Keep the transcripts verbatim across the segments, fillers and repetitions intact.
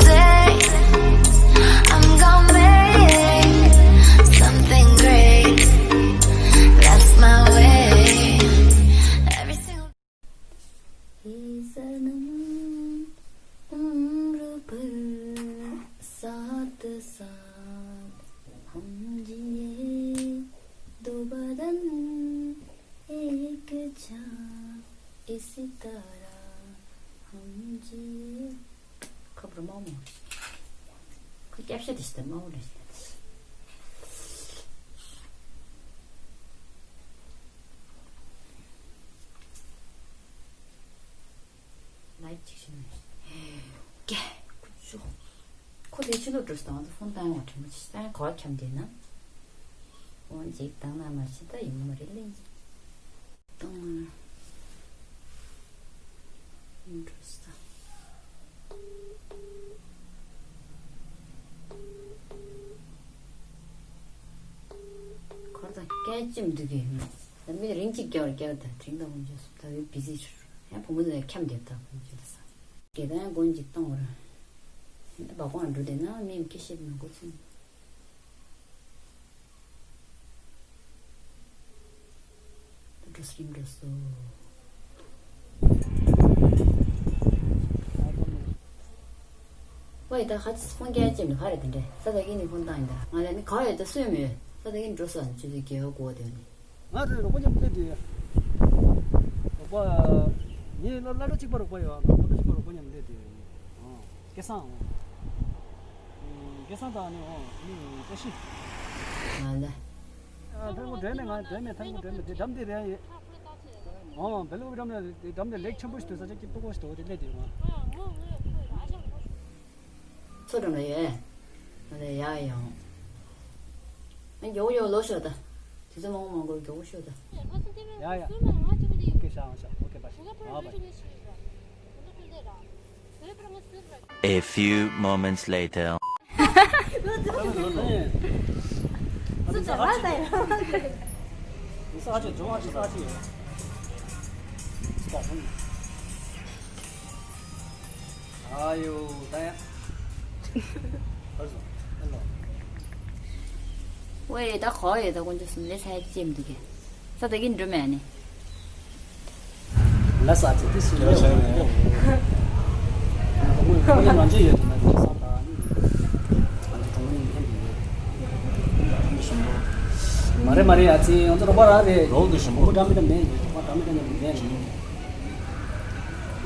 day. I'm gonna make something great. That's my way. Every single ही सनम उम्र भर साथ साथ हम जिए, दो बदन एक छाँव इसी तरह हम जिए। ཁ་བུར་དམར་མོ། ཁ་སྐྱབས་ཤ་དེ་ཞིག་དམར་མོ་རེད། ལའིབ་ཅིག་བྱེད་ནས། ཀྱེ། ཁུ་ཆུ། ཁོ་དེ་ཕྱི་ལོགས་འགྲོ་སྟངས་ང་ཚོ་ཕོན་བཏང་ཡོང་བ་དྲན་པ་ཅིག་བཏང་ག་བ་འཁྱམ་བསྡད་ན། འོན་ཅིག་བཏང་ན་མ་ཤི་ད་ཡོང་མ་རེད་ལེ། བཏང་ན། འགྲོ་ས། ཁོར་དང་སྐད་ཅིག་འདུག་གི་ཡོད། ད་མི་རིང་གཅིག་རྒྱག་རྒྱག་ད་དྲིང་དང་ཧུན་ཅོ་སུ་ད་བའི་བི་ཟི་ཡང་བུ་མོ་ལ་འཁྱམ་བསྡད་ད་ཧུན་ཅོ་ལ་ས། དགེ་ད་ཡང་མགོན་གཅིག་བཏང་བར། ད་བ་ཀོང་འགྲོ་བསྡད་ན་མི་སྐད་བཤད་མི་དགོས་ཚུལ། འགྲོ་སོང་། འགྲོ་སོང་། ཝེ་ད་ཁ་ཅིག་ཕོན་རྒྱག་ཅིག་མི་ཁ་རེད་དེ་འདྲ། ས་ད་གིན་ནི་ཕོན་བཏང་ཡིན་ད། ང་ལ་ནི་ག་ཡོད་ད་སུས་མི་ཡོད། ས་ད་གིན་འགྲོ་སོང་ཅི་ཟིག་རྒྱལ་བ་གོ་བ་དེ་ནི། ང་རེད། རོགས་པ་མཉམ་སླེབས་དུས། རོགས་པ། ངའི་སློབ་སློབ་གྲྭ་གཅིག་པ་རོགས་པ་ཡོད། སློབ་གྲྭ་གཅིག་པ་རོགས་པ་མཉམ་སླེབས་དུས། སྐལ་བཟང་། སྐལ་བཟང་དང་ནི་ཨོ་ནི་བཀྲ་ཤིས། ང་ལ། ཨ་ཐང་གོ་འགྲོས་མེད། ང་འགྲོས་མེད། ཐང་གོ་འགྲོས་མེད། དེ་འགྲམ་དེ་རེད་ཡིན། ཨོ་བེ་ལུ་འགྲམ་ནས་འགྲམ་དེ་ལེགས་ཆེན་པོ་ཞིག་འདུག་ས་ཆ་སྐྱིད་པོ་ཞིག་འདུག་དེ་སླེབས་དུས་ང་། མཚོ་འགྲམ་ལ་ཡོད། ང་ལ་ཡག་ཡོང་། ཨ་མགྱོགས་མགྱོགས་ལོག་ཤོག་ད། དུས་ཚོད་མང་པོ་མང་པོ་མགྱོགས་པོ་ཤོག་ད། ཡ་ཡ། ཨོ་ཁེ་ཤ་ཨང་ཤ། ཨོ་ཁེ་བ་ཤ། ཨ་བ་ཤ། A few moments later. ཨ་ཡོ་ད་ཡ། ཝེ་ད་ག་ཡོད་ད། དཀོན་མཆོག་གསུམ་ལས་ས་ཡ་ཅེམ་འདུག་གས། ས་ད་གིན་འགྲོ་མེད་ནི། ལ་ས་ཅི་ཏི་སུ་ཡོད་ན་ཡོད། ང་ཚོ་ཡོད་ན་ས་ད་ནི། ང་ཚོ་གྲོང་མི་ཡིན་ཁན་འདུག་ཡོད། མ་རེད་མ་རེད། ཨ་ཙི་ང་ཚོ་རོགས་པ་ར་རེད། རོགས་དུ་ཞིམ་པོ། འགྲོ་མི་འདྲ་མེད། རོགས་པ་འདྲ་མི་འདྲ་མཉམ་དུ་མེད།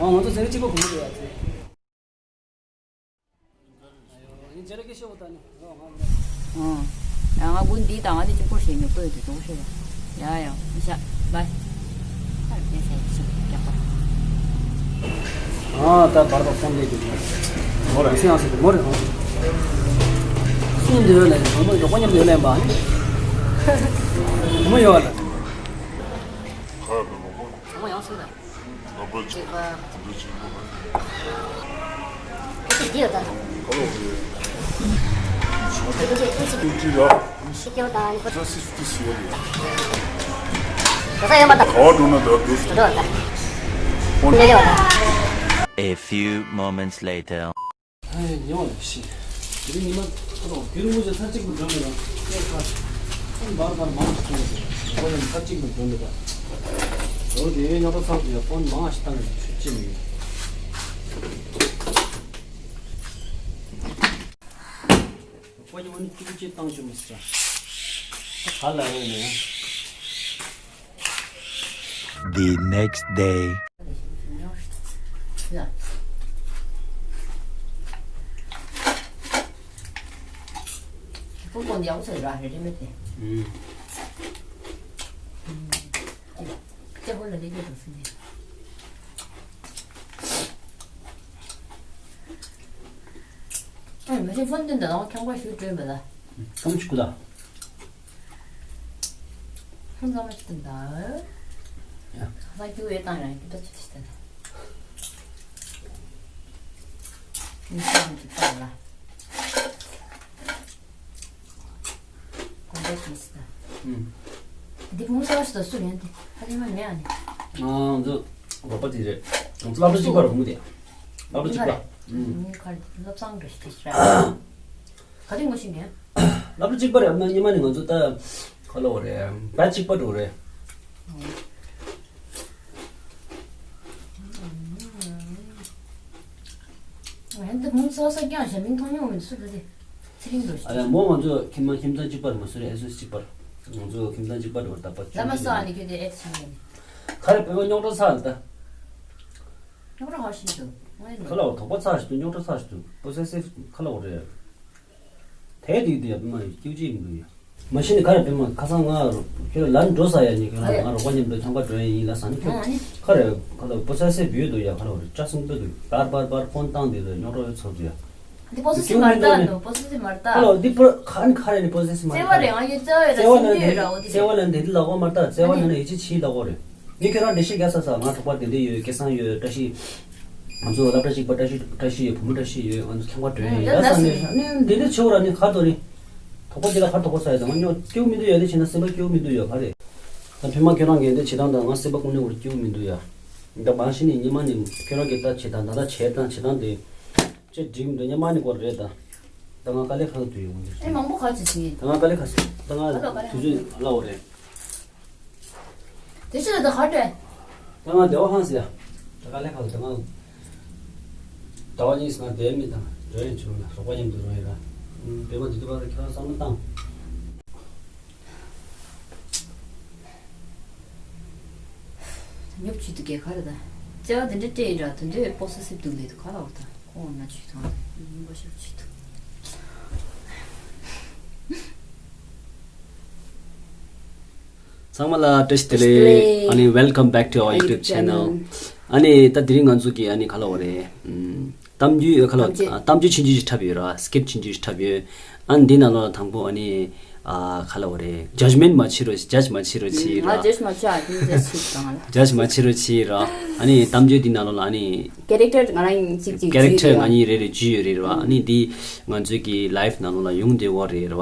ཨ་ང་ཚོ་ཟེར་གཅིག་པ་གོ་མོ་རེད། ཨ་ཙི། ཨ་ཡོ། ཡིན་ཇེ་རེ་ཀེ་ཤོ་ད་ནི། ཨོ་ང་། ཨང་། ཡ་ང་ཀུན་འདི་དང་ང་འདི་གཅིག་པོ་ཞིག་ཉོ་ཏོ་ཡོད་དུ་ཏོ་ཤོ་ཡ། ཡ་ཡ་ཤ་བའི། ཨ་རེ་ཀེ་ས་ཡ་ཤ་རྒྱག་པ། ཨ་ད་བར་བ་ཕོན་ལེ་དུ་མོ་ར་སི་ཡང་སི་དུ་མོ་ར་ཧོ། སུ་འདི་ལ་ཡིན་མོ་ཡོ་ཀོ་ཉམ་འདི་ལ་ཡིན་པ། མོ་ཡོ་ལ། མོ་ཡང་སུ་ད། ལག་པ་གཅིག་འདི་གཅིག་པོ། འདི་ཡོད་ད། ཁ་ལོ་རེད། འདི་གཅིག་ཡོད་ད། ཁ་ས་སི་སི་ཡོད་རེད། ཁ་ས་ཡོད་མ་ད། ག་བ་འགྲོ་ན་ད་འགྲོ་སོང་། འགྲོ་ད། ཁོང་འདི་ཡོད་ད། A few moments later. ཨེ་ཉེ་བ་ལ་ཤི། དེ་ཉི་མ་ཁ་ལོ་དེ་རུ་ངོ་ཚ་གཅིག་མི་འགྲོ་མེད་ལ། ཁ་ཁོང་བར་བར་མང་ཞིག་བཏང་ཡོད། ཁོ་ཡང་ཚ་གཅིག་མི་འགྲོ་མེད་ད། ལོ་དེ་ཉོ་ཐོ་ཚང་གི་ཕོན་མང་ཞིག་བཏང་ཡོད། ཤུགས་ཆེ་མི་ཡོད། ཁོ་ཡང་ཨ་ནི་ཅུ་ཅི་བཏང་ཆོག་མི་སྲིད། ག་ལ་ཡོད་ནས། The next day. ཁོ་ཁོ་འདི་ཡག་པོ་ཚོད་ར་རེད་མེད་དེ། ཨུམ། ཅེ་ཧོ་ལ་ལེ་ལེ་རུ་སུ་ནས། ཨ་མ་གཞི་ཕོན་དུ་འདི་ལ་ཁྱང་པ་ཞུ་བྲོས་མེད་ལ། ཀམ་ཆུ་ཀུ་ལ། ཧང་ཙང་མ་ཅི་ཏུ་འདའ། ཡ། ཧང་ཀྱུ་ཡེ་ཏང་རང་ཀྱུ་ཏ་ཅི་ཏི་ཏན། ནི་སང་ཅི་ཏང་ལ། ཀོང་པོ་ཅི་སི་ཏ། ཨུམ། འདི་བུ་མོ་ས་བ་ཞི་ཏ་སུ་ཡོན་ཏི། ཧ་ལེ་མ་མེ་ཨ་ནི། ང་ཚོ་རོགས་པ་དེ་རེད། ང་ཚོ་སློབ་གྲྭ་གཅིག་པ་རོགས་མོ་དེ། སློབ་གྲྭ་གཅིག་པ། ཁར་བློ་བཟང་འདྲ་ཞིག་རེད། ག་དུས་ངོ་ཤེས་མཁན། སློབ་གྲྭ་གཅིག་པ་རེད། ཨ་མ་ཉི་མ་ནི་ང་ཚོ་ད་ག་ལ་བ་རེད། བེ་ཆི་གཅིག་པ་འགྲོ་རེད། ཧན་དུ་མུང་སོ་སོ་ཀྱང་ཞེ་མིང་མཐོང་མྱོང་མིན་སུ་རེད། ཚེ་རིང་འགྲོ་ཞིག་ཨ་ཡ་མོ་ང་ཚོ་ཁྱིམ་མ་ཁྱིམ་ཚང་གཅིག་པ་རེད་མ་སུ་རེད། ཨེ་སུ་གཅིག་པ་རེད། ང་ཚོ་ཁྱིམ་ཚང་གཅིག་པ་འགྲོ་ད་པ་ལ་མ་སོ་ཨ་ནི་ཁྱོད་དེ་ཨེ་ཆི་ཡིན། ག་རེ་བོད་པ་རྙོག་དྲ་ཚ་ལ་ད། ཉོག་ར་ཧོ་ཤིན་ཏུ། ཁ་ལ་བ་དོག་པ་ཚ་ཞིག་ཏུ་རྙོག་དྲ་ཚ་ཞིག་ཏུ་པོ་སེ་སེ་ཁ་ལ་བ་རེད། དེ་དུས་དེ་ཡ་པི་མ་སྐྱེ་བྱེད་མི་འདུག་ཡ། མ་གཞི་ནས་ག་རེ་པི་མ་ཁ་སང་ང་ཁྱོད་ལ་འགྲོ་ས་ཡ་ནི་ཁྱོད་ལ་ང་རོགས་པ་མཉམ་དུ་ཁང་པ་འགྲོ་ཡ་ཡིན་ལ་ས་ནི་ཁྱོད་ཨ་ནི་ཁ་རེ་ཁ་ལ་བ་པོ་སེ་སེ་བུད་འདུག་ཡ། ཁ་ལ་བ་རེ་སྐྲ་སུམ་པོ་འདུག་བར་བར་བར་ཕོན་བཏང་དེ་ལ་རྙོག་དྲ་ཡོད་ཚོར་འདུག་ཡ། འདི་པོ་སི་སི་མར་ལྟ་འདུག་པོ་སི་སི་མར་ལྟ། ཁ་ལོ་འདི་པོ་ཁ་ནི་ཁ་རེ་ནི་པོ་སི་སི་མར་ལྟ། བརྩེ་བ་རེད། ང་ཡི་བརྩེ་བ་ཡོད་ར། བརྩེ་བ་སེམས་ནི་རྒྱུད་ཡོད་ར། འོ་འདི་བརྩེ་བ་ལ་འདི་འདི་ལ་འོ་མར་ལྟ། བརྩེ་བ་ནི་ནི་ཡིད་ཆེས་བྱིས་ལ་འོ་རེད། ངས་ཁྱོད་རང་འགྲེལ་བཤད་རྒྱག་ས་ས་ང་གྲོགས་པ་དེ་འདྲ་ཡོད། སྐལ་བཟང་ཡོད། བཀྲ་ཤིས། ང་ཚོ་སློབ་གྲྭ་གཅིག་པ་བཀྲ་ཤིས་བཀྲ་ཤིས་ཡོད། བུ་མོ་བཀྲ་ཤིས་ཡོད། ང་ཚོ་ཁང་པ་སྒྲོན་ཡོད། ཡ་ས་ནི་ནི་འདི་འདྲ་ཆེ་བ་ར་ནི་ཁ་དོ་ནི། གྲོགས་པོ་དེ་ལ་ཁ་དོག་པོ་ས་ཡོད་དང་ང་ཉོ་སྐྱེ་བོ་མི་འདུག་ཡོད། དེ་བྱས་ན་སེམས་པ་སྐྱེ་བོ་མི་འདུག་ཡོད་ག་རེད། ད་ཕི་མ་ཁྱོད་རང་གིས་འདི་བྱེད་སྟངས་དང་ང་སེམས་པ་ཀུན་ནས་འུར་སྐྱེ་བོ་མི་འདུག་ཡ། ད་མ་གཞི་ནས་ཉི་མ་ནས་ཁྱོད་རང་གིས་ད་བྱེད་སྟངས་ད་ལྟ་བྱེད་སྟངས་བྱེད་སྟངས་དེ། ཅེས་འགྲིག་མི་འདུག་ཉི་མ་ནས་སྐོར་རེད་ད། ད་ང་དཀའ་ལས་ཁག་ཏུ་ཡོང་གི་ཨེ་མང་པོ་ག་ཅིག་ཟིན། ད་ང་དཀའ་ལས་ཁག་ཟིན། ད་ང་ཨ་ལོ་དཀའ་ལས་དུས་ཚོད་ལ་འོ་རེད། དེ་ཕྱིར་ད་ག་རེད། ད་ང་བདེ་བ་ཧང་ཟེར་ཡ། ད་དཀའ་ལས་ཁག་ད་ང་ཟླ་བ་གཉིས་ང་བསྡད་མི་དང་འགྲོ་ཡིན་བྱུང་ལ་རོགས་པ་མཉམ་དུ་རོགས་ཡིན་ར། བདེ་བ་འདི་དུ་བར་ཁྱོད་རང་བསམ་བློ་བཏང་། ཉོབ་ཆུ་དུ་གས་ག་རེ་ད། བརྩེ་བ་དེ་འདྲ་སྤྲད་ཡིན་ར། དོན་དུ་པོ་སི་སི་འདུག་ལེ་དུ་ག་ལ་འོ་ད་ཁོང་ན་ཆུ་ཐང་ཡིན་པ་ཤོར་ཆུ་དུ། ཚང་མ་ལ་བཀྲ་ཤིས་བདེ་ལེགས། ཨ་ནི་welcome back to our YouTube channel. ཨ་ནི་ད་དེ་རིང་ང་ཚོ་གི་ཨ་ནི་ག་ལ་འོ་རེད། གཏམ་རྒྱུད་ཁ་ལོ་གཏམ་རྒྱུད་ཆུང་ཆུང་ཞིག་འཁྲབ་ཡོད་ར། སི་ཀིཊ་ཆུང་ཆུང་ཞིག་འཁྲབ་ཡོད། ཨ་ནི་འདི་ནང་ལོགས་ལ་དང་པོ་ཨ་ནི་ཨ་ཁ་ལོ་རེད། ཇཇ་མེན་མ་བྱེད་རོགས། ཇཇ་མ་བྱེད་རོགས་བྱེད་ར། ང་ཇཇ་མ་བྱེད། ཨ་ཁྱོད་ཇཇ་བྱེད་དང་ལ། ཇཇ་མ་བྱེད་རོགས་བྱེད་ར། ཨ་ནི་གཏམ་རྒྱུད་འདི་ནང་ལོགས་ལ་ཨ་ནི་ཀེ་རེག་ཊར་ང་རང་གཅིག་གཅིག་ཀེ་རེག་ཊར་ང་གཉིས་རེ་རེ་བརྗོད་ཡོད་རེད་ར། ཨ་ནི་འདི་ང་ཚོའི་གི་ལའིབ་ནང་ལོགས་ལ་ཡོང་བསྡད་ཡོད་རེད་ར།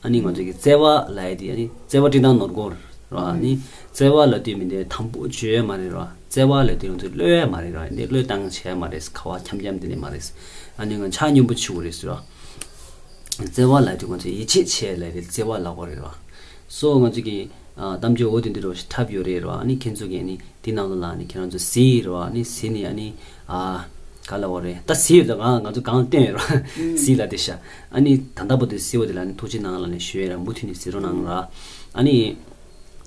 ཨ་ནི་ང་ཚོའི་གི་བརྩེ་བ་ལབ་ཡ་དེ་ཨ་ནི་བརྩེ་བ་སྤྲིན་དང་ནོར་འཁོར་ར། ཨ་ནི་བརྩེ་བ་ལབ་དུས་མི་འདི་དང་པོ་བརྗོད་ཡ་མ་རེད་ར། བརྩེ་བ་ལབ་དུས་ང་ཚོས་གློད་ཡ་མ་རེད་ར། འདི་གློད་སྟངས་བྱས་མ་རེད། ཁ་བ་འཁྱམ་འཁྱམ་དེ་ནི་མ་རེད། ཨ་ནི་ང་ཆ་སྙོམས་པོ་བྱུང་རེད་ཟེར་ར། བརྩེ་བ་ལབ་དུས་ང་ཚོས་ཡིད་ཆེས་བྱས་ལབ་རེད། བརྩེ་བ་ལབ་དགོས་རེད་ར། སོ་ང་ཚོ་གི་ཨ་གཏམ་རྒྱུད་འོ་དེ་འདི་རུ་འཁྲབ་ཡོད་རེད་ར། ཨ་ནི་ཁྱེད་ཚོ་གི་ཨ་ནི་དེ་ནང་ལོགས་ལ་ཨ་ནི་ཁྱེད་རང་ཚོ་གཟིགས་ར། ཨ་ནི་གཟིགས་ནི་ཨ་ནི་ཨ་ག་ལབ་དགོས་རེད། ད་གཟིགས་ཡོད་ད། གང་ང་ཚོ་གང་བསྟན་ཡོད་ར། གཟིགས་ལ་དེ་ཤ། ཨ་ནི་ད་ལྟ་བར་དུ་གཟིགས་པ་དེ་ལ་ཨ་ནི་ཐུགས་རྗེ་གནང་ལབ་ནས་ཞུ་ཡ་ར། མུ་མཐུད་ནས་གཟིགས་རོགས་གནང་ར། ཨ་ནི་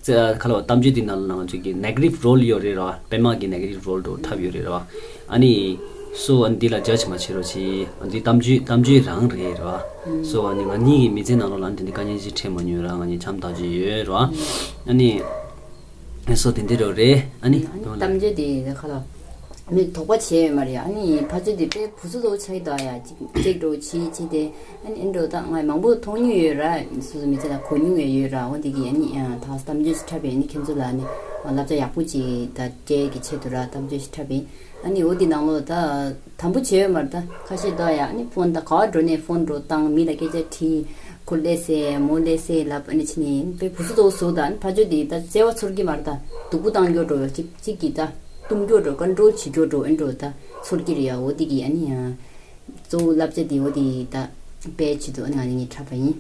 ཙེ་ཁ་ལོ་གཏམ་རྒྱུད་འདི་ནང་ལ་ང་ཚོ་གི་ནེ་གེ་ཊིབ་རོལ་ཡོད་རེད་ར། པད་མ་གི་ནེ་གེ་ཊིབ་རོལ་འདྲ་འཁྲབ་ཡོད་རེད་ར། ཨ་ནི་སོ་ཨ་ནི་འདི་ལ་ཇཇ་མ་བྱེད་རོགས་བྱེད། ཨ་འདི་གཏམ་རྒྱུད་གཏམ་རྒྱུད་རང་རེད་ར། སོ་ཨ་ནི་ང་གཉིས་ཀྱི་མི་ཚེ་ནང་ལོགས་ལ་ཨ་ནི་དེ་འདྲ་དཀའ་ངལ་ཅིག་འཕྲད་མ་མྱོང་ར། ང་གཉིས་འཆམ་ཐག་ཆོད་ཡོད་ར། ཨ་ནི་སོ་དེ་འདྲ་རོ་རེད། ཨ་ནི་ཨ་ནི་གཏམ་རྒྱུད་དེ་ཁ་ལོ། མི་དོགས་པ་བྱས་ཡོད་མ་རེད། ཨ་ནི་ཕ་ཆོས་དེ་དཔེ་བུ་སུ་དོ་ཆགས་ཡི་ད་ཡ། ཅིག་ཅིག་འགྲོ་ཕྱི་ཕྱི་དེ་ཨ་ནི་ཨེ་འགྲོ་ད་ང་མང་པོ་མཐོང་མྱོང་ཡོད་ར། སོ་སོ་མི་ཚེ་ལ་གོ་མྱོང་ཡོད་ཡོད་ར། འོ་དེ་གི་ཨ་ནི་ད་གཏམ་རྒྱུད་ཞིག་འཁྲབ་པས་ཨ་ནི་ཁྱེད་ཚོ་ལ་ཨ་ནི་བསླབ་བྱ་ཡག་པོ་ཅིག་ད་སྤྲད་གི་ཆེད་དུ་ར་གཏམ་རྒྱུད་ཞིག་འཁྲབ་པས། ཨ་ནི་འོ་དེ་ནང་ལོགས་ད་དམ་པོ་བྱས་ཡོད་མ་རེད། ད་ཁ་ཤས་ད་ཡ་ཨ་ནི་ཕོན་ད་ག་བ་འགྲོ་ནས་ཕོན་འགྲོ་བཏང་མི་ལ་སྐད་ཆ་དྲིས། ཁོ་ལས་སེ་མོ་ལས་སེ་ལབ་ཨ་ནི་ཕྱི་ནས་དཔེ་བུ་སུ་དོ་བཟོ་ད་ཨ་ནི་ཕ་ཆོས་དེ་ད་བརྩེ་བ་ཚོར་གི་མ་རེད། ད་སྡུག་པོ་བཏང་རྒྱུ་འགྲོ་གཅིག་གཅིག་གི་ད། གཏུམ་སྐྱོ་འགྲོ་བཀའ་འགྲོ་བྱེད་སྐྱོ་འགྲོ་ཨེ་འགྲོ་ད་ཚོར་གྱི་རེད་ཡ། འོ་དེ་གི་ཨ་ནི་ཡ། གཙོ་བོ་བསླབ་བྱ་དེ་འོ་དེ་ད་དཔེ་ཆེད་དུ་ཨ་ནི་ང་ནི་ངས་འཁྲབ་པ་ཡིན།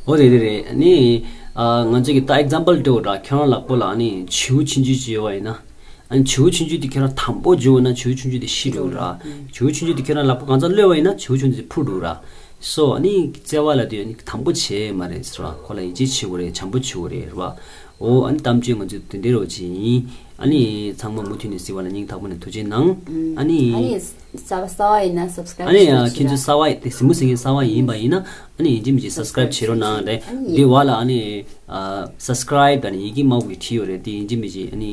འོ་རེད་རེད་རེད། ཨ་ནི་ཨ་ང་ཚོ་གི་ད་ཨེག་ཛམ་པལ་སྤྲོད་འོ་ད་ཁྱོད་རང་ལག་པ་ལ་ཨ་ནི་བྱིའུ་ཆུང་ཆུང་ཅིག་ཡོད་པ་ཡིན་ན། ཨ་ནི་བྱིའུ་ཆུང་ཆུང་དེ་ཁྱོད་རང་དམ་པོ་བྱུག་ན་བྱིའུ་ཆུང་ཆུང་དེ་ཤི་འགྲོ་ར། བྱིའུ་ཆུང་ཆུང་དེ་ཁྱོད་རང་ལག་པ་གང་ཚ་གློད་པ་ཡིན་ན་བྱིའུ་ཆུང་ཆུང་དེ་འཕུར་འགྲོ་ར། སོ་ཨ་ནི་བརྩེ་བ་ལབ་དུས་ཨ་ནི་དམ་པོ་བྱེད་མ་རེད་ཟེར་བ། ཁོ་ལ་ཡིད་ཆེས་བྱེད་དགོས་རེད། བྱམས་པོ་བྱེད་དགོས་རེད་ར་བ། འོ་ཨ་ནི་གཏམ་རྒྱུད་ང་ཚོས་དེ་འདྲའི་རོ་ཅིག་ཡིན། ཨ་ནི་ཚང་མ་མུ་མཐུད་ནས་གཟིགས་པ་ལ་སྙིང་ཐག་པ་ནས་ཐུགས་རྗེ་གནང་། ཨ་ནི་ཨ་ནི་གསར་པ་གསར་པ་ཡིན་ན་སབ་སི་ཀ་རེབ་ཨ་ནི་ཡང་ཁྱེད་ཚོ་གསར་པ་དེ་གཟིགས་མོ་གཟིགས་མཁན་གསར་པ་ཡིན་པ་ཡིན་ན་ཨ་ནི་ཡིན་གཅིག་མིན་གཅིག་སབ་སི་ཀ་རེབ་བྱེད་རོགས་གནང་རེད། འདི་བ་ལ་ཨ་ནི་ཨ་སབ་སི་ཀ་རེབ་ཨ་ནི་ཡི་གེ་དམར་པོ་གི་བྲིས་ཡོད་རེད། དེ་ཡིན་གཅིག་མིན་གཅིག་ཨ་ནི་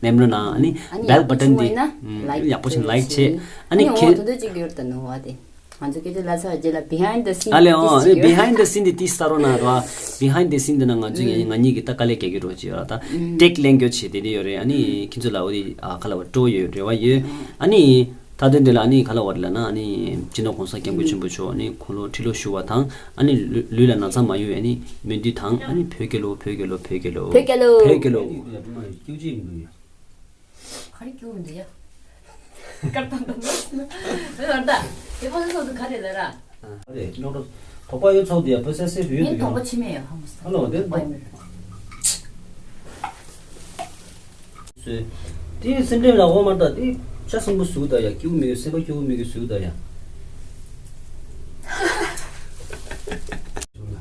ནེམ་རོགས་གནང་། ཨ་ནི་ཨ་ནི་བེལ་བ་ཊན་དེ་ཡག་པོ་བྱུང་ན་ལའིག་ཡག་པོ་བྱུང་ན་ལའིག་བྱེད། ཨ་ནི་ཨ་ནི་ཁྱེད་འོ་དེ་འདྲ་གཅིག་ཡོད་ད་ནོ་བ་དེ། ང་ཚོ་སྐད་ཆ་ལབ་ཚར་རྗེས་ལ་behind the scene ཨ་ལེ་ཏིས་ཨོ་ཅིག་ཡོད། Behind the scene དེ་ཏིས་ས་རོ་ན་རོ། Behind the scene དེ་ན་ང་ཚོ་ཡང་ང་གཉིས་ཀྱི་ད་དཀའ་ལས་རྒྱག་གི་རོ་ཅིག་ཡོད་ར། ད་ཊེག་ལེན་རྒྱུ་བྱེད་དེ་འདྲ་ཡོད་རེད། ཨ་ནི་ཁྱེད་ཚོ་ལ་འོ་དེ་ཨ་ག་ལ་བ་སྤྲོ་ཡོད་རེ་བ་ཡོད། ཨ་ནི་ད་དོན་དེ་ལ་ཨ་ནི་ག་ལ་བ་རེད་ལ་ན་ཨ་ནི་སྤྱི་ནོར་གོང་ས་སྐྱབས་མགོན་ཆེན་པོ་མཆོག་ཨ་ནི་ཁོང་ལོ་ཁྲི་ལོ་བཞུགས་པ་དང་ཨ་ནི་ལུས་ལུས་ལ་ན་ཚ་མ་ཡོང་བའི་ཨ་ནི་སྨོན་འདུན་དང་ཨ་ནི་བོད་རྒྱལ་ལོ་བོད་རྒྱལ་ལོ་བོད་རྒྱལ་ལོ་བོད་རྒྱལ་ལོ་བོད་རྒྱལ་ལོ། ག་རེ་སྐྱོ་མི་འདུག་ཡ། སྐར་ཐང་དང་ནོ་སི་ནོ། མེད་པར་ད། དེ་ཕོ་སི་སོགས་ཀྱི་ག་རེ་ལ་ར། ཨ་རེད། ཉོག་གྲོ། དོགས་པ་ཡོད་ཚོགས་དེ་ཡ་ཕོ་སི་སེ་བུ་ཡོད་ངན་དུ་དོགས་པ་ཡོང་། ཆི་མེད་ཡ་ཧ་མོ་ས། ཨ་ལོ་དེ་དོགས་པ་ཡོད་མེད་ར། སོས། དེ་སེམས་ཁྲལ་ལ་འོ་མ་ད་དེ་ཆ་སྲིན་པོ་བཟོས་ད་ཡ་སྐྱིད་པོ་མེད་གི་སེམས་པ་སྐྱིད་པོ་མེད་གི་བཟོས་ད་ཡ།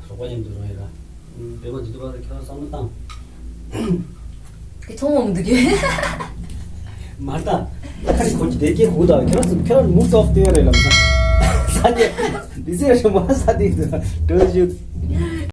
རོགས་པ་མཉམ་དུ་རོགས་ཡིན་ར། བོད་པ་འདི་དུ་བར་ཁྱོད་བསམ་བློ་བཏང་། དེ་མཐོང་འོང་འདུག་གི། མར་ལྟ། ཁ་རི་གོ་གི་བདེ་སྐྱེ་ཧུ་ད་ཁྱོད་ཁྱོད་མུ་སོབ་སྟེ་རེད་ལམ་སང་། ས་ཉེ། འདི་ཟེར་ཞོ་མ་ས་དེ་འདྲ་ཞུ།